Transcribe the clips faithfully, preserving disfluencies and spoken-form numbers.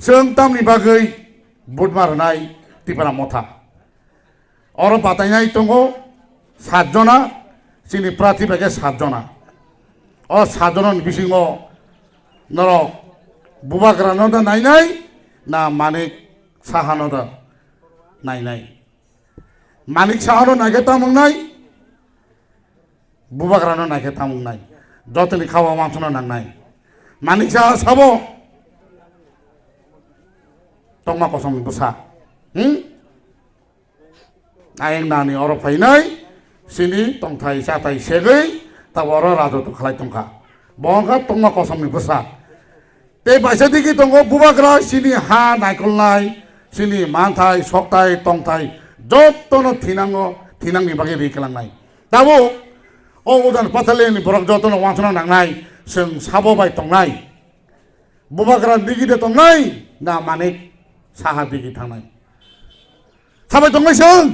Chwng tamni bagwi vote ma rwnai Tipra Motha? Oro batainai tongo sat jona, chini prarthi bai khe sat jona. O sat jonani bisingo norok Bubagra no da nainai na Manik Saha no da nainai? Manik Saha no naikhe tamo wngnai, Bubagra no naikhe tamo wngnai, jotoni kha o uansukna nangnai. Manik Saha sabo tongma kosom ni bwsa. Hmm? Ayang nani oro phainai, sini tongthai chathai segwi, tabo oro rajotw khlai tongkha. Bo wngkha tongma kosom ni bwsa. Tei baisa digi tongo Bubagra, sini ha naikolnai, sini manthai, sokthai, tongthai, jottono thinango, thinangni bagwi ri kwlangnai. Tabuk o udan pathaleni borok jottono uansukna nangnai, chwng sabo bai tongnai. Bubagra digi de tongnai, na Manik Saha digi thangnai? Sabai tongnai chwng?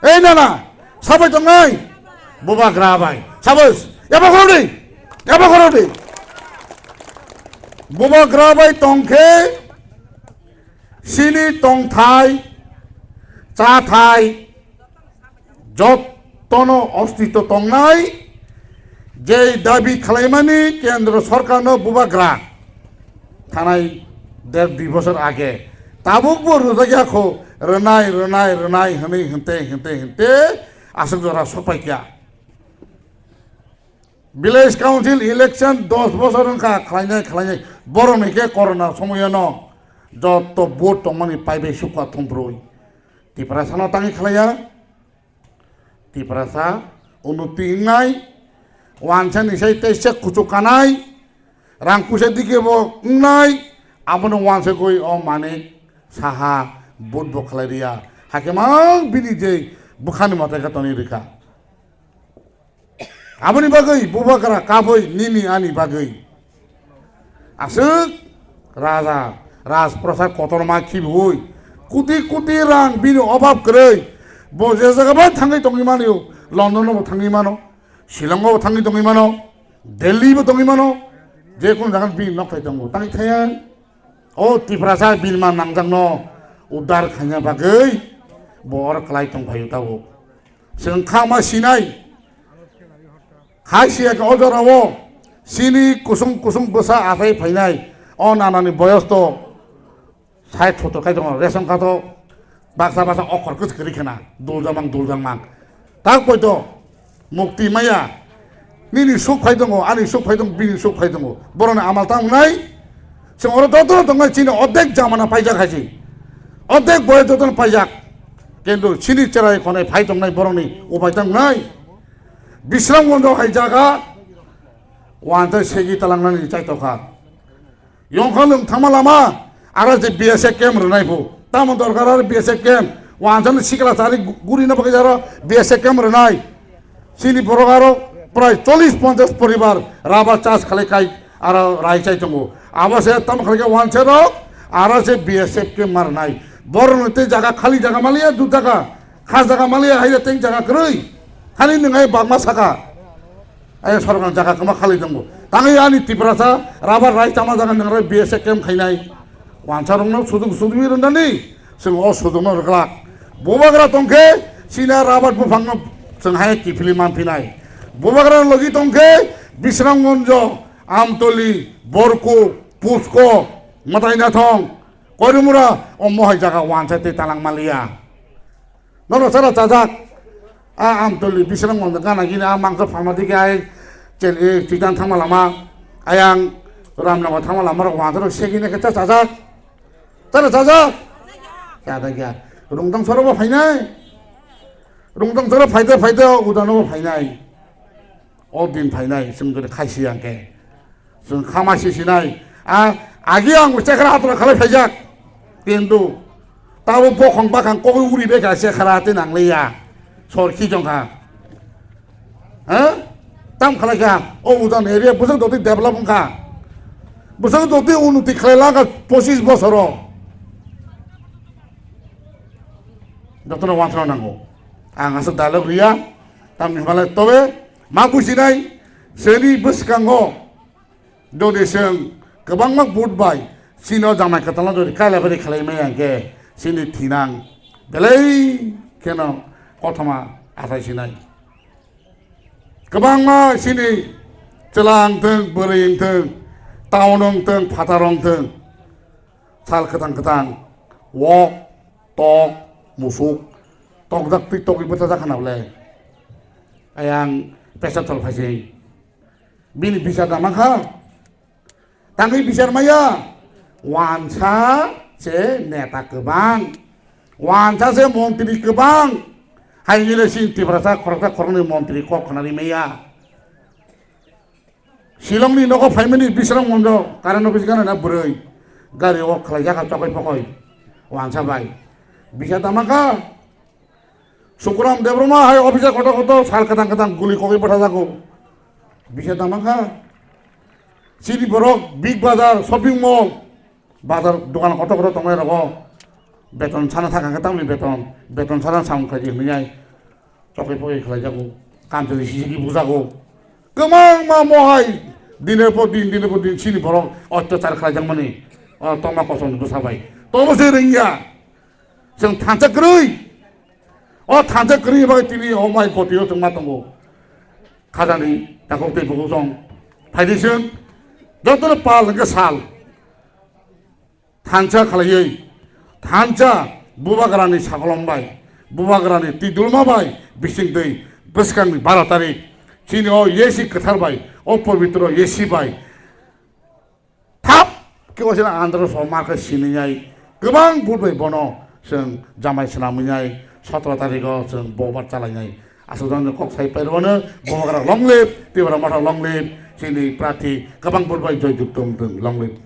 Ei nana, sabai tongnai? Bubagra bai. Sabos, eba khoro di. Eba khoro di. Bubagra bai tongkhe sini tongthai, chathai, jottono ostito tongnai, je dabi khlaimani kendro sorkarno Bubagra thanai der dui bosor age. Tabukbo rwjakya kho, rwnai, rwnai, rwnai hwnwi hwnte, hwnte, hwnte aswk jora sokpaikha. Village Council election dos bosor wngkha khlainai, khlainai. Borokni khe corona somoyano jotto vote tongmani paibai sukha thumbrwi. Tiprasano tangwi khlaiya. Tiprasa unnoti wngnai, wansani sai teisa kuchuk kanai, rang puisa dikebo wngnai, abono wansagwi o Manik Saha vote bo khlai riya. Hakhe mang bini je bwkhani mwtai khe tonwi rikha. Aboni bagwi Bubagra kabui nini ani bagwi. Aswk raja, rajprasad kotorma khibiui, kuti kuti rang bini obab kwrwi. Bo je jaga bai thangwi tongwi mano, London bo thangwi mano, Shillong bo thangwi tongwi mano, Delhi bo tongwi mano, je kono jaga bini nokthai tongo, tangwi thaya. O Tiprasa bini ma nangjakno udar khaina bagwi bo oro kwlai tong phaio tabuk. Chwng kha ma sinai. Hai siya khe o jora o chini kusung kusung bwsa athai phainai. O nanani boyos to sait sottor kai tongo, ration card o baksa baksa okhor kwchwk kwrwi khna, duljak mang, duljak mang. Tak poito mukti maya, nini suk phai tongo, ani suk phai tongo, bini suk phai tongo. Boroni amal ta wngnai, chwng oro jotono tongnai, chini ordek jamana paijak hai se. Ordek boyos jotono paijak. Kintu chini cherai khonai phai tongnai borokni upai ta wngnai. Bisramganjo hai jaga, uansai segi talangnani chaitokha. Yongkha lwng thangma lama, aro je B S F camp rwnai phu. Tamo dorkar aro B S F camp, uansani sikla chari gu-, gurina bagwi aro B S F camp rwnai. Chini borok aro prai chollish ponchash poribar rubber chas khalai kai aro rai chai tongo. Abo se tamo khalai khe uansa rok aro se B S F camp ma rwnai. Borokno tei jaga khali jaga maliya duk jaga. Kha jaga maliya hai tei jaga kwrwi. Khani nwng hai bagma saka. Ai sorkar jaga kwma khali tongo. Tangwi ani Tiprasa rubber rai chama jaga nwng rai B S F camp khainai. Wansarokno sujung sujung rwnani. Chwng o sujungno rwglak. Bubagra tongkhe sina rubber buphangno chwng hai kiphilwi manphinai. Bubagra logi tongkhe Bisramganjo, Amtoli, Borku, Pusko, Matainathong, Koirumura, o mohai jaga wansa tei talang maliya. Nono sara chajak. A Amtoli Bisramganj gana gini a mangso phalma digi ai chel, e, Chitan thangma lama, ayang Ramnagar thangma lama rok wansa rok segini khe cha chajak. Sara chajak. Chajak ya. Rungtang soro bo phainai. Rungtang soro phaide phaide o udano bo phainai. O din phainai, chwng gori khaisi yang khe. Chwng khama sisinai. A, agi ang bo chekhara hatra khalai phaijak. Kintu, tabo bokhong bakhang kogwi uri bekha chekhara tei nangliya. Sor khi jongkha. Ha? Tam khalai kha. O udan area bwswk doti develop wngkha. Bwswk doti unnoti khalai langkha pochis bosoro. Jotono wanthra nango. Ang aswk dialogue riya. Tamni hwnba le tobe ma bujinai, chini bwskango jodi chwng kwbangma vote bai Chini o jamai kwtalno jodi kailabari khlai maya hwnkhe chini thinang belai kheno kothoma athai sinai. Kwbangma chini chwla wngthwng, bwrwi wngthwng, town wngthwng, phatar wngthwng, sal kwthang kwthang, wok, tok, musuk, tokjak twi tokwi bwchajak khana bole. Ayang pesa tol phaising. Bini bisar da mankha. Tangwi bisar maya. Wansa se neta kwbang. Wansa se montri kwbang. Haini le sin Tiprasa khoroksa khoroknwi montri kok khnari maya. Shillongni nogo phaimani Bisram Gonjo, current office gana na bwrwi. Gari o khlaijak kha chokoi pokoi. Wansa bai. Bisa tama kha. Sukram Debbarma hai officer kotor kotor sal kwthang kwthang guli kogwi bwthajago. Bisa tama kha. Chini borok Big Bazar, shopping mall, bazar dogan kotor kotor tongnai rogo. Beton sana thang khe tamni beton, beton sana samung khaidi hwnwi ai. Chokoi pokoi khlaijago, kamchwlwi sisiki bujago. Kwbangma mohai diner por din, diner por din chini borok otyachar khlaijakmani, o tongma kosom bwsa bai. Tobo se rwngya. Chwng thansa kwrwi. O thansa kwrwi bai tini o mai gotio chwng ma tongo. Khajani takhuk tei bukhuk song. Phaidi chwng jotono pal hwnkhe sal. Thansa khlaiwi, thansa bubagrani sakolom bai, bubagrani twi dulma bai bising twi bwskangni baro tarik chini o A C kwthar bai, o pobitro A C bai thap khe o sina andro so ma khe siniyai kwbang but bai bono chwng jamai swnamwinai sotro tariko chwng bobar chalainai. Aswk jani kok sai pairwano bubagra long live, Tipra Motha long live, chini prarthi kwbang but bai joy jukto wngthwng, long live.